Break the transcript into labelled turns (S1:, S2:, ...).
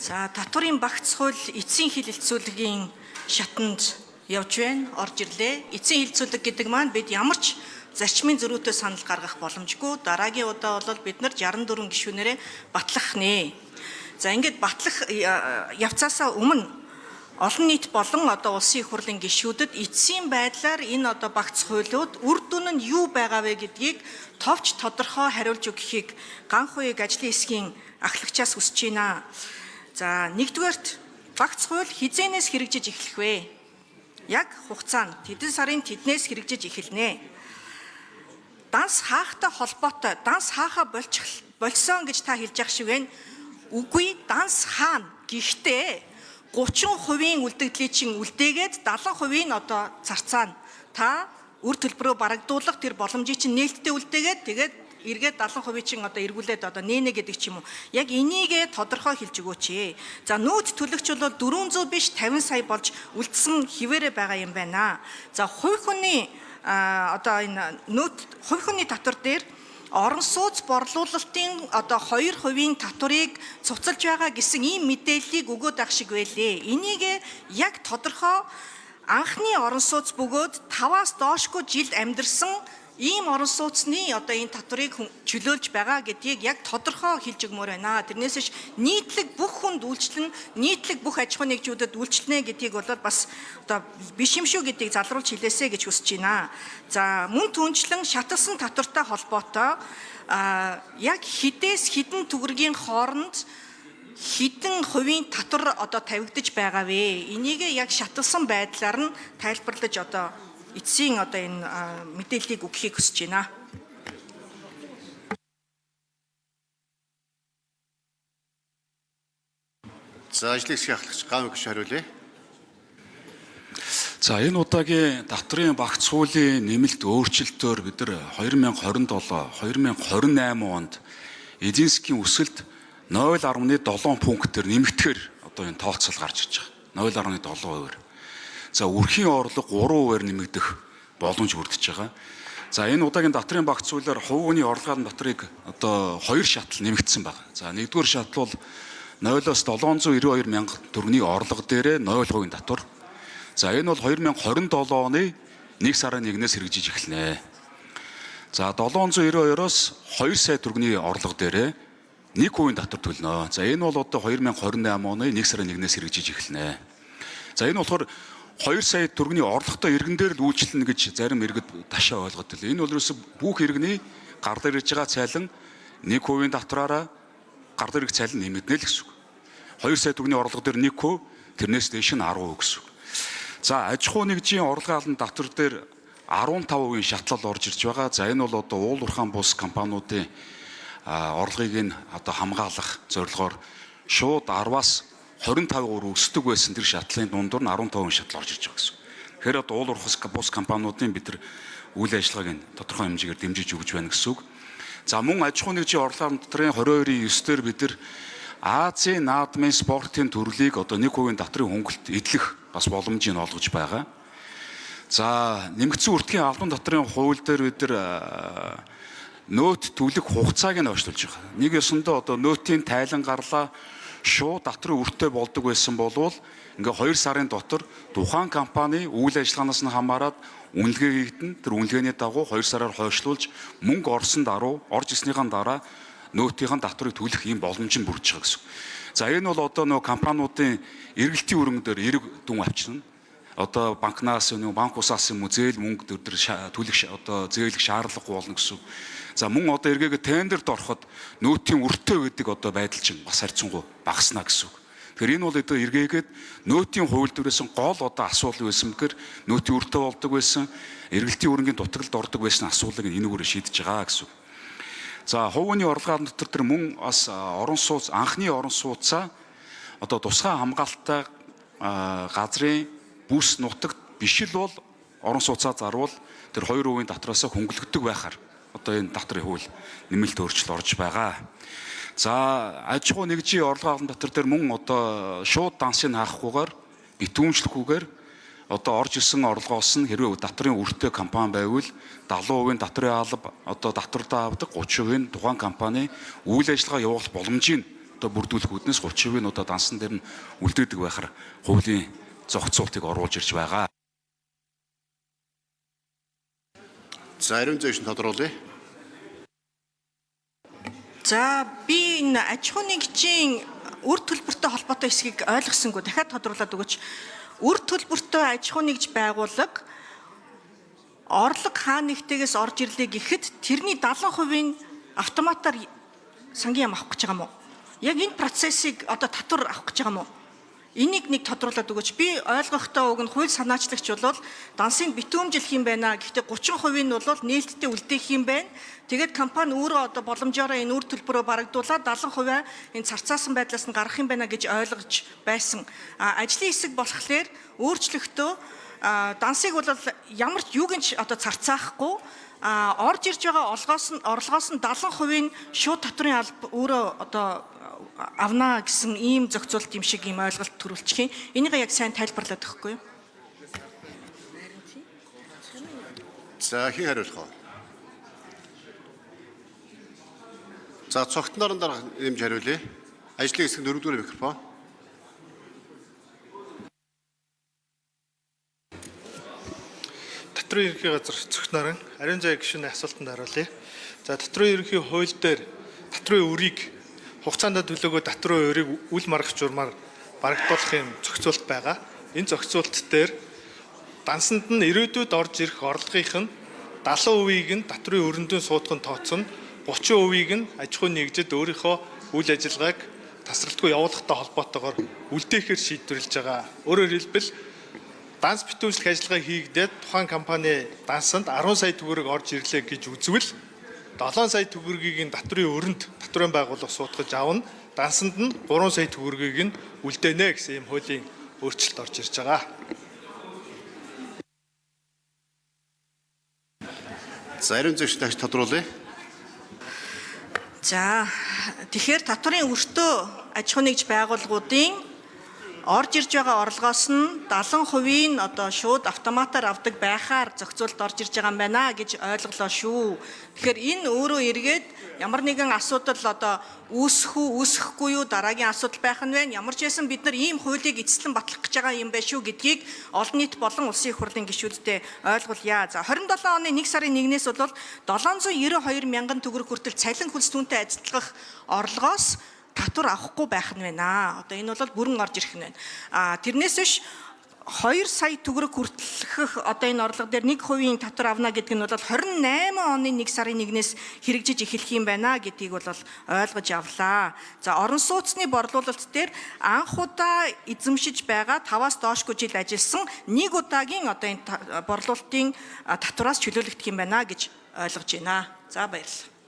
S1: За, татварын багц хууль эцсийн хилэлцүүлгийн шатанд явж байна, орж ирлээ. Эцсийн хилэлцүүлэг гэдэг маань бид ямар ч зарчмын зөрүүтэй санал гаргах боломжгүй. Дараагийн удаа бол бид нар 64 гишүүнээрээ батлах нэ. За, ингээд батлах явцаасаа өмнө олон нийт болон одоо улсын их хурлын гишүүдэд эцсийн байдлаар энэ одоо багц хуулиуд үр дүн нь юу байгаа вэ гэдгийг товч тодорхой хариулж өгөхийг Ганхуйг ажлын хэсгийн ахлагчаас хүсэж байна. За, нэгдүгээрт багц хууль хизээнээс хэрэгжиж эхлэх вэ? Яг хугацаа нь тэдэн сарын тэднээс хэрэгжиж эхэлнэ. Данс хаахтай холбоотой данс хаахаа болсон гэж та хэлж явах шиг байна. Үгүй, данс хаана. Гэхдээ 30% үлдэгдлийг чинь үлдээгээд 70% нь одоо зарцаана. Та үр төлбөрөө барагдуулах тэр боломжийг чинь нээлттэй үлдээгээд тэгээд эргээд 70% чинь одоо эргүүлээд одоо нэнэ гэдэг ч юм уу. Яг энийгээ тодорхой хэлж өгөөч ээ. За, нөөц төлөгч бол 400 биш 50 сая болж үлдсэн хിവэрэ байгаа юм байна. За, хувь хүний одоо энэ нөөц хувь хүний татвар дээр орон сууц борлуулалтын одоо 2% татварыг цуцалж байгаа гэсэн ийм мэдээллийг өгөөд ах шиг байлээ. Энийг яг тодорхой анхны орон сууц бөгөөд 5-аас доошгүй жил амьдарсан ийм орон сууцны одоо энэ татварыг чөлөөлж байгаа гэдгийг яг тодорхой хэлж өгмөр байна. Тэрнээс биш нийтлэг бүх хүнд үйлчлэн, нийтлэг бүх аж ахуйн нэгжүүдэд үйлчлэнэ гэдгийг бол бас одоо биш юм шүү гэдгийг залруулж хэлээсэй гэж хүсэж байна. За, мөн түнчлэн шаталсан татвартай холбоотой яг хідээс хідэн төгрөгийн хооронд хідэн хувийн татвар одоо тавигдаж байгаа вэ? Энийг яг шаталсан байдлаар нь тайлбарлаж одоо эцсийн одоо энэ мэдээллийг өгөхийг хүсэж байна.
S2: За, ажлын хэсгийн ахлагч Гав гүш хариулъя.
S3: За, энэ удаагийн татварын багц хуулийн нэмэлт өөрчлөлтөөр бид нар 2027, 2028 онд эдийн засгийн өсөлт 0.7 пунктээр нэмэгдэхээр одоо энэ тооцоол гарч ирж байгаа. 0.7%-аар. За, өрхийн орлого 3%-аар нэмэгдэх боломж бүрдэж байгаа. За, энэ удаагийн татварын багц хуулиар хувь хүний орлогын татварыг одоо 2 шатал нэмэгдсэн байна. За, нэгдүгээр шатал бол 0-оос 792 мянга төгрөгийн орлого дээрээ 0% татвар. За, энэ бол 2027 оны 1 сарын 1-ээс хэрэгжиж эхэлнэ. За, 792-оос 2 сая төгрөгийн орлого дээрээ 1% татвар төлнө. За, энэ бол одоо 2028 оны 1 сарын 1-ээс хэрэгжиж эхэлнэ. За, энэ болохоор 2 сая төгрөгийн орлоготой иргэн дээр л үйлчлэнэ гэж зарим иргэд ташаа ойлгоод байлаа. Энэ бол ерөөсө бүх иргэний гар дээр ирж байгаа цайлан 1% татвараараа гар дээр ирэх цайлан нэмэгдэнэ л гэсэн үг. 2 сая төгрөгийн орлого дээр 1%, тэрнээс дээш нь 10% гэсэн үг. За, аж ахуй нэгжийн орлогын албан татвар дээр 15% шатлал орж ирж байгаа. За, энэ бол одоо уул уурхаан бус компаниудын орлогыг нь одоо хамгаалах зорилгоор шууд 10-аас 25% өсдөг байсан тэр шатлалын дундуур нь 15% шатлал орж ирж байгаа гэсэн. Тэгэхээр одоо уул уурхас бус компаниудын бид нар үйл ажиллагааг нь тодорхой хэмжээгээр дэмжиж өгч байна гэсэн үг. За, мөн аж ахуйн нэгжийн орлогын татрын 22-ийн 9 дээр бид нар Азийн наадмын спортын төрлийг одоо 1% татрын хөнгөлт эдлэх бас боломжийг олгож байгаа. За, нэмэгдсэн үртгийн албан татрын хууль дээр бид нар нөөт төлөх хугацааг нь хойшлуулж байгаа. Нэг ёсондоо одоо нөөтийн тайлан гарлаа шууд татрын үртэй болдог байсан болвол ингээ 2 сарын дотор тухайн компани үйл ажиллагаанаас нь хамаарат үнэлгээ хийгдэн, тэр үнэлгээний дагуу 2 сараар хойшлуулж мөнгө орсон даруй орж ирснийхэн дараа нөөтийн татварыг төлөх ийм боломж нь бүрдэж байгаа гэсэн. За, энэ бол одоо нөгөө компаниудын эргэлтийн өрөнгө дээр эрэг дүн авчирна. Одоо банкнаас нөгөө банк усаас юм уу зээл мөнгө төр төлөх одоо зээлэх шаардлагагүй болно гэсэн. За, мөн одоо эргээгээ тендерд ороход нөөтийн өртөө гэдэг одоо байдал чинь бас харьцангуй багасна гэсэн үг. Тэгэхээр энэ бол одоо эргээгээд нөөтийн хууль дээрээс гол одоо асуудал байсан бэхээр нөөтийн өртөө болдог байсан, эргэлтийн өрөнгийн дутагдлалд ордог байсан асуудлыг энэгээр шийдэж байгаа гэсэн үг. За, хувийн орлогын дотор тэр мөн бас орон сууц анхны орон сууцаа одоо тусгай хамгаалттай газрын бүс нутагт биш л бол орон сууцаа зарвал тэр 2% татвараас хөнгөлөгдөг байхаар одоо энэ татварын хууль нэмэлт өөрчлөлт орж байгаа. За, аж ахуй нэгжийн орлогын албан татвар дээр мөн одоо шууд дансыг хаахгүйгээр битүүмжлэхгүйгээр одоо орж исэн орлогоос нь хэрвээ татварын өртөө компани байвал 70% татварын алба одоо татвардаа авдаг, 30% нь тухайн компани үйл ажиллагаа явуулах боломжийг одоо бүрдүүлэх үүднээс 30% нь одоо дансан дээр нь үлдээдэг байхаар хуулийн зохицуултыг оруулж ирж байгаа.
S2: За ариун зүйн тодруулъя.
S1: За би энэ аж ахуйн нэгжийн үр төлбөртэй холбоотой хэсгийг ойлгосонгүй дахиад тодруулаад өгөөч. Үр төлбөртэй аж ахуйн нэгж байгууллага орлого хаа нэгтэйгээс орж ирлээ гэхэд тэрний 70%-ийн автоматар сангийн яам авах гэж байгаа юм уу? Яг энэ процессыг одоо татвар авах гэж байгаа юм уу? Энийг нэг тодруулаад өгөөч. Би ойлгохдоо уг нь хууль санаачлагч бол дансыг битүүмжлэх юм байна. Гэхдээ 30% нь бол нээлттэй үлдээх юм байна. Тэгээд компани өөрөө одоо боломжоор энэ үр төлбөрөө барагдуулаад 70% энэ царцаасан байдлаас нь гарах юм байна гэж ойлгож байсан. А ажлын хэсэг болохоор өөрчлөлтөө дансыг бол ямар ч юуг нь ч одоо царцаахгүй орж ирж байгаа орлогоос нь 70% нь шууд татврын алба өөрөө одоо авнаа гэсэн ийм зохицуулт юм шиг ийм ойлголт төрүүлчих юм. Энийг яг сайн тайлбарлаад өгөхгүй юу?
S2: За хэн хариулах вэ? За цогтноор нь дарга нэмж хариулъя. Ажлын хэсэг дөрөвдүгээр микрофон.
S4: Татрын ерөнхий газар цогт наран ариун зай гишүүний асуултанд хариулъя. За татрын ерөнхий хууль дээр татрын өрийг хугацаанд төлөөгөө татрын өрийг үл маргах журмаар барагдуулах юм зохицуулт байгаа. Энэ зохицуулт дээр дансанд нь ирээдүйд орж ирэх орлогынх нь 70%-ийг нь татрын өрөндөн суудах нь тооцоно. 30%-ийг нь аж ахуйн нэгжид өөрийнхөө үйл ажиллагааг тасралтгүй явуулахтай холбоотойгоор үлдээхээр шийдвэрлэж байгаа. Өөрөөр хэлбэл данс битүүмжлэх ажиллагаа хийгдээд тухайн компани дансанд 10 сая төгрөг орж ирлээ гэж үзвэл 7 сая төгрөгийг нь татврын өрөнд татврын байгууллага суудгаж авна. Дансанд нь 3 сая төгрөгийг нь үлдээнэ гэсэн ийм хуулийн өөрчлөлт орж ирж байгаа.
S2: За ариун зүйн дахиж тодруулъя.
S1: За тэгэхээр татварын өртөө аж ахуйн нэгж байгууллагуудын орж ирж байгаа орлогоос нь 70%-ийг одоо шууд автоматар авдаг байхаар зохицуулалт орж ирж байгаа юм байна гэж ойлголоо шүү. Тэгэхээр энэ өөрөө эргээд ямар нэгэн асуудал одоо үүсэх үү, үүсэхгүй юу дараагийн асуудал байх нь байна. Ямар ч байсан бид нар ийм хуулийг эцэслэн батлах гэж байгаа юм байна шүү гэдгийг олон нийт болон улсын их хурлын гишүүддээ ойлгуулъя. За 27 оны 1 сарын 1-ээс бол 792 мянган төгрөг хүртэл цалин хөлс түүнтэй ажиллах орлогоос татвар авахгүй байх нь байна. Одоо энэ бол бүрэн орж ирэх нь байна. А тэрнээс биш 2 сая төгрөг хүртэлх одоо энэ орлого дээр 1% татвар авна гэдэг нь бол 28 оны 1 сарын 1-ээс хэрэгжиж эхэлэх юм байна гэдгийг бол ойлгож авлаа. За орон сууцны борлуулалт дээр анх удаа эзэмшиж байгаа 5-аас доошгүй жил ажилласан нэг удаагийн одоо энэ борлуулалтын татвараас чөлөөлөгдөх юм байна гэж ойлгож байна. За баярлалаа.